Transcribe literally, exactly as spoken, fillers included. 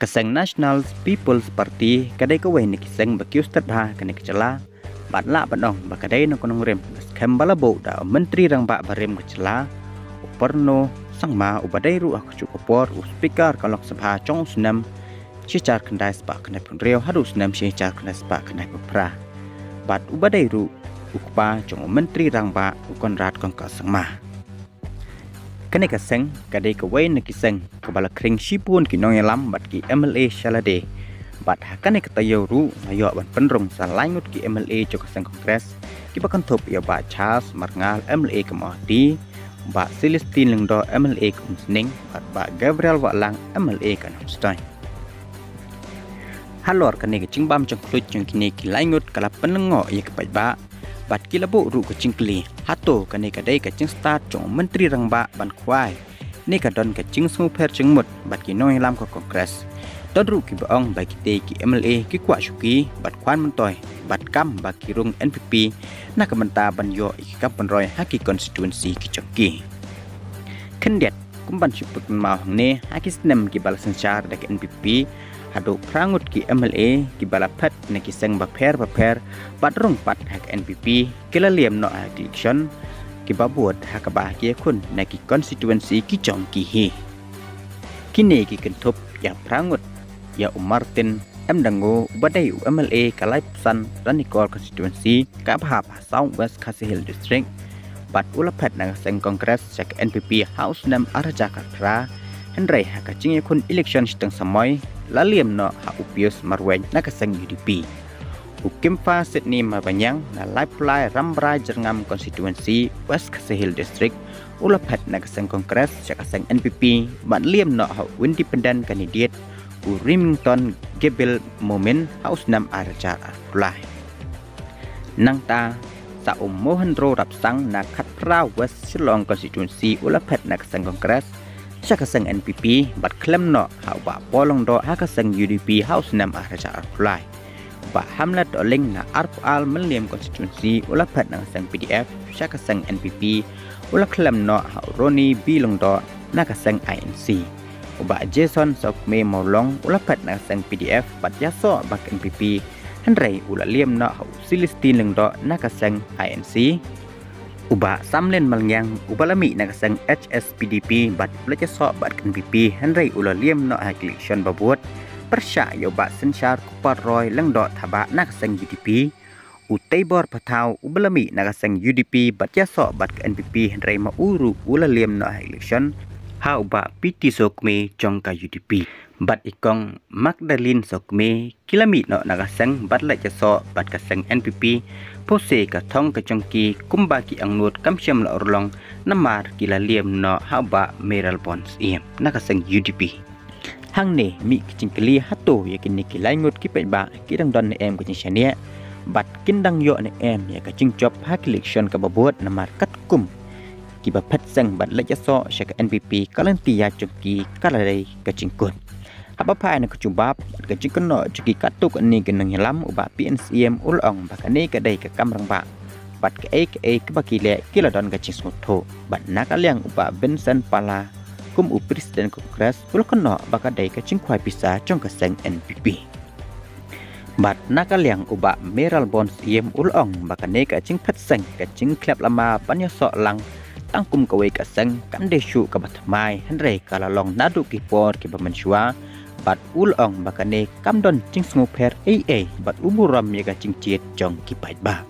Ka seng National People's Party ka dei kawei na ki seng ba kiew stet bha ha kane ka jylla, bad lah ban ong ba ka dei na ka nongrim na skhem ba la buh da u Myntri Rangbah barim ka jylla, u Prono Sangma, uba dei ruh ha kajuh ka por u Speaker ka Lok Sabha jong u snem shi hajar khyndai spah khyndai phew hynriew haduh u snem shi hajar khyndai spah khyndai phew phra. Bad uba dei ruh u kpa jong u Myntri Rangbah u Conrad Kongkal Sangma. Kane ka seng ka dei kawei na ki seng kaba la khring shibun ki nongïalam bad ki M L A sha lade. Bad ha kane ka taïew ruh la ïoh ban pynrung sa lai ngut ki M L A jong ka seng Congress, kiba kynthup ïa u Bah Charles Marngar, M L A ka Mawhati, Bah Celestine Lyngdoh, M L A ka Umsning, bad Bah Gabriel Wahlang, M L A ka Nongstoiñ. Halor kane ka jingbam jong khluit jong kine ki lai ngut ka la pynlyngngoh ïa ki paidbah, bad ki la buh ruh ka jingkylli, hato kane ka dei ka jingstad jong u Myntri Rangbah ban khwai ne ka don ka jingsngewpher jingmut bad ki nongïalam ka Congress? Don ruh kiba ong ba kitei ki M L A ki kwah shuki bad khwan myntoi, bad kam ba ki rung N P P na ka bynta ban ïoh ïa ki kam pynroi ha ki constituency ki jong ki. Khyndiat, kum ban shu pynkynmaw hangne, ha ki snem kiba la synshar da ka N P P, haduh phra ngut ki M L A kiba la phet na ki seng bapher bapher bad rung pat ha ka N P P, ki la liam noh ha ka election kiba bud, ha kaba ki ïakhun na ki constituency ki jong ki hi. Kine ki kynthup ïa phra ngut: ïa u Martin M Dangu, uba dei u M L A ka laiphew san Ranikor constituency, kaba hap ha South West Khasi Hills District, bad u la phet na ka seng Congress sha ka N P P ha u snem ar hajar khatphra, hynrei ha ka jingïakhun election shiteng samoi la liam noh ha u Pius Marwein na ka seng U D P. U Kempha Sydney Marbaniang na laiphew lai Rambrai Jyrngam constituency, West Khasi Hills District, u la phet na ka seng Congress sha ka seng N P P, bad liam noh ha u independent candidate u Remington Gabriel Momin ha u snem ar hajar arphew lai. Nangta, sa u Mohendro Rapsang na khatphra West Shillong constituency u la phet na ka seng Congress sha ka seng N P P, bad khlem noh ha u Bah Paul Lyngdoh ha ka seng U D P ha u snem ar hajar arphew lai. U Bah Hamlet Dohling na arphew ar Mylliem constituency u la phet na ka seng P D F sha ka seng N P P, u la khlem noh ha u Ronnie B Lyngdoh na ka seng I N C. U Bah Jason Sawkmie Mawlong u la phet na ka seng P D F bad ïasoh bad ka N P P, hynrei u la liam noh ha u Celestine Lyngdoh na ka seng I N C. U Bah Samlin Malngiang, uba la mih na ka seng H S P D P bad u la ïasoh bad ka N P P, hynrei u la liam noh ha ka election ba bud pyrshah ïa u Bah Synshar Kupar Roy Lyngdoh Thabah na ka seng U D P. U Teibor Pathaw, uba la mih na ka seng U D P bad ïasoh bad ka N P P, hynrei ma u ruh u la liam noh ha election ha u Bah P T Sawkmie jong ka U D P. Bad i Kong Magdalene Sawkmie, ki la mih noh na ka seng bad leit ïasoh bad ka seng N P P. Phewse ka thong ka jong ki kumba ki angnud kam shym la urlong, namar ki la liam noh ha u Bah Mayralborn Syiem na ka seng U D P. Hangne mih ka jingkylli, hato ïa kine ki lai ngut ki paidbah ki dang don ne em ka jingshaniah, bad kin dang ïoh ne em ïa ka jingjop ha ka election kaba bud, namar katkum kiba phet seng bad leit ïasoh sha ka N P P, ka lynti ïaid jong ki ka la dei ka jingkut. Haba phai na ka jubab bad ka jingkynnoh jong ki katto katne ki nongïalam, u Bah P N Syiem u la ong ba kane ka dei ka kam rangbah, bad kaei kaei kaba ki leh ki la don ka jingsngewthuh. Bad na ka liang u Bah Vincent Pala, kum u President Congress, u la kynnoh ba ka dei ka jingkhwai pisa jong ka seng N P P. Bad na ka liang u Bah Mayralborn Syiem u la ong ba kane ka jingphet seng, ka jingkhlep lama ban ïasoh lang tang kum kawei ka seng, kam dei shuh kaba thymmai, hynrei ka la long naduh ki por kiba mynshuwa. Bad u la ong ba kane kam don jingsngewpher ei ei, bad u burom ïa ka jingjied jong ki paidbah.